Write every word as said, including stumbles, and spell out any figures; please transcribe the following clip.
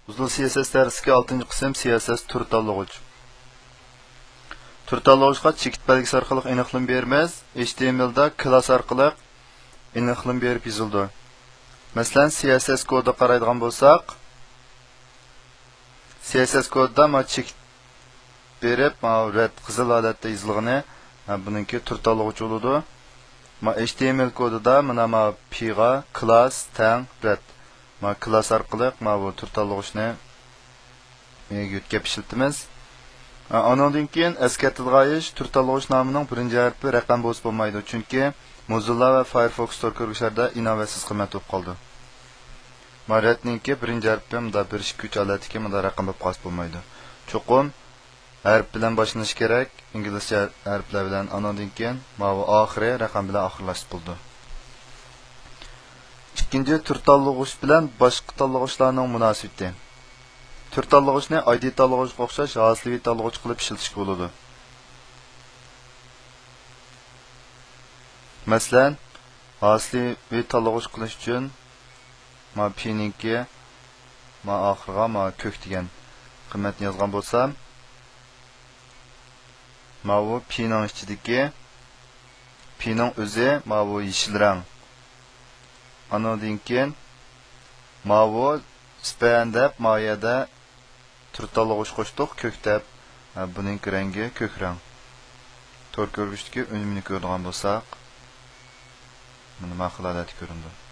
ئۇزۇل سى ئېس ئېس دەرسلىكى، ئالتىنچى قىسىم، سى ئېس ئېس تۈر تاللىغۇچ. تۈر تاللىغۇچقا چېكىت بەلگىسى ئارقىلىق ئېنىقلىما بېرىمىز. ئېچ تى ئېم ئېل دا كلاس ئارقىلىق ئېنىقلىما بېرىپ يېزىلىدۇ. مەسىلەن، سى ئېس ئېس كودىغا قارايدىغان بولساق، سى ئېس ئېس كودىدا ما چېكىت بېرىپ، ما رەت قىزىل ھالەتتە يېزىلغىنى، ھە، بۇنىڭكى تۈر تاللىغۇچ بولىدۇ. ما ئېچ تى ئېم ئېل كودىدا مانا ما پىغا كلاس تەڭ رەت. ما كلاس ئارقىلىق ما بۇ تۈر تاللىغۇچنى يۆتكەپ ئىشلىتىمىز. ھە، ئانىڭدىن كېيىن ئەسكەرتىدىغان ئىش، تۈر تاللىغۇچ نامىنىڭ بىرىنچى ھەرپى رەقەم بولسا بولمايدۇ، چۈنكى موزىللا ۋە فايرفوكس تور كۆرگۈچلەردە ئىناۋەتسىز قىممەت بولۇپ قالىدۇ. ما رەتنىڭكى بىرىنچى ھەرپى مۇندا بىر، ئىككى، ئۈچ ھالەتتىكى مۇندا رەقەم بولۇپ قالسا بولمايدۇ. چوقۇم ھەرپ بىلەن باشلىنىشى كېرەك، ئىنگلىزچە ھەرپلەر بىلەن، ئانىڭدىن كېيىن ماۋۇ ئاخىرى رەقەم بىلەن ئاخىرلاشسا بولىدۇ. ئىككىنچى، تۈر تاللىغۇچ بىلەن باشقا تاللىغۇچلارنىڭ مۇناسىۋىتى. تۈر تاللىغۇچنى ئايدى تاللىغۇچقا ئوخشاش ھاسىلىۋى تاللىغۇچ قىلىپ ئىشلىتىشكە بولىدۇ. مەسىلەن، ھاسىلىۋى تاللىغۇچ قىلىش ئۈچۈن ما پىنىڭكى ما ئاخىرىغا ما كۆك دېگەن قىممەتنى يازغان بولسام، ماۋۇ پىنىڭ ئىچىدىكى پىنىڭ ئۆزى ماۋۇ يېشىل رەڭ. ئانىڭدىن كېيىن ماۋۇ سپەن دەپ ما يەردە تۈر تاللىغۇچ قوشتۇق، كۆك دەپ. ھە، بۇنىڭكى رەڭگى كۆك رەڭ. تور كۆرگۈچتىكى ئۈنۈمنى كۆرىدىغان بولساق، مانا ما خىل ھالەتتە كۆرۈنىدۇ.